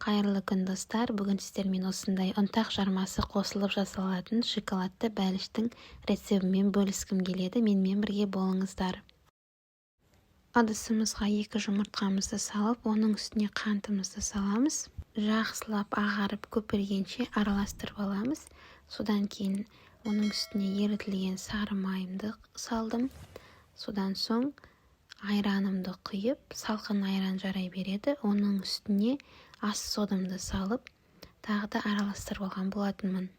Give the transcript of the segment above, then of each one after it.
Қайырлы күн, достар! Бүгін сіздермен осындай ұнтақ жармасы қосылып жасалатын шоколадты бәліштің рецебімен бөліскім келеді. Менімен бірге болыңыздар. Ыдысымызға 2 жұмыртқамызды салып, оның үстіне қантымызды саламыз. Жақсылап ағарып көпіргенше араластырып аламыз. Содан кейін оның үстіне ерітілген сары майымды салдым. Содан соң айранымды құйып, салқын айран жарай береді. Оның үстіне ас содамды салып, тағы да араластырып алған болатынмын.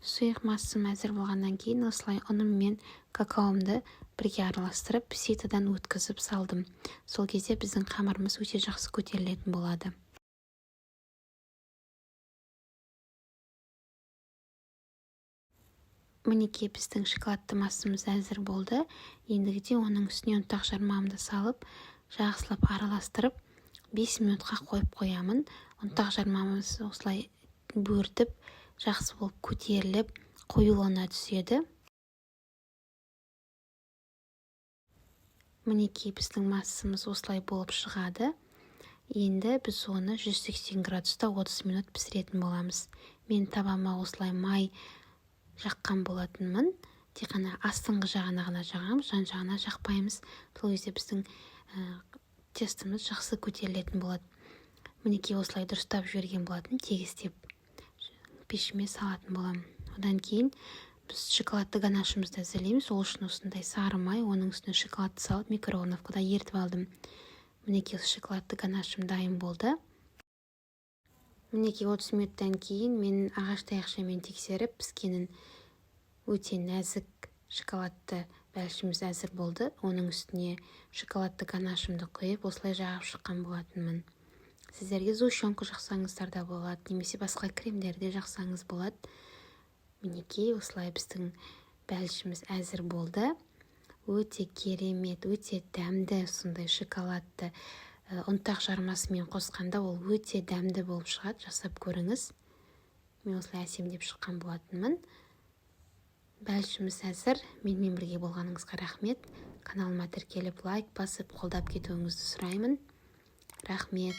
Сұйық массам әзір болғаннан кейін осылай ұным мен какаомды бірге араластырып, ситодан өткізіп салдым. Сол кезде біздің қамырымыз өте жақсы көтерілетін болады. Мінекей, біздің шоколадты массамыз әзір болды. Ендігіде оның үстіне ұнтақ жармамды салып, жақсылап араластырып, 5 минутқа қойып қоямын. Ұнтақ жармамыз осылай бөртіп, жақсы болып көтеріліп, қоюлана түседі. Мінекей, біздің массамыз осылай болып шығады. Енді біз оны 180 градуста 30 минут пісіретін боламыз. Мен табама осылай май жаққан болатынмын. Тек қана астыңғы жағына ғана жағамыз, жан жағына жақпаймыз. Сол кезде біздің тестомыз жақсы көтерілетін болады. Мінекей, осылай дұрыстап жіберген болатын, тегістеп пешіме салатын боламын. Одан кейін біз шоколадты ганашымызды әзірлейміз. Ол үшін осындай сары май, оның үстіне шоколадты салып, микроволновкада ерітіп алдым. Мінекей, осы шоколадты ганашым дайын болды. Мінекей, 30 минуттан кейін мен ағаш таяқшамен тексеріп, піскенін, өте нәзік шоколадты бәлішіміз әзір болды. Оның үстіне шоколадты ганашымды құйып, осылай жағып шыққан болатынмын. Сіздерге сгущенка жақсаңыздар да болады, немесе басқа кремдерді де жақсаңыз болады. Мінекей, осылай біздің бәлішіміз әзір болды. Өте керемет, өте дәмді. Сондай шоколадты ұнтақ жармасымен қосқанда ол өте дәмді болып шығады. Жасап көріңіз. Мен осылай әсемдеп шыққан болатынмын. Бәлішіміз әзір. Менімен бірге болғаныңызға рахмет. Каналыма тіркеліп, лайк басып, қолдап кетуіңізді сұраймын. Рахмет.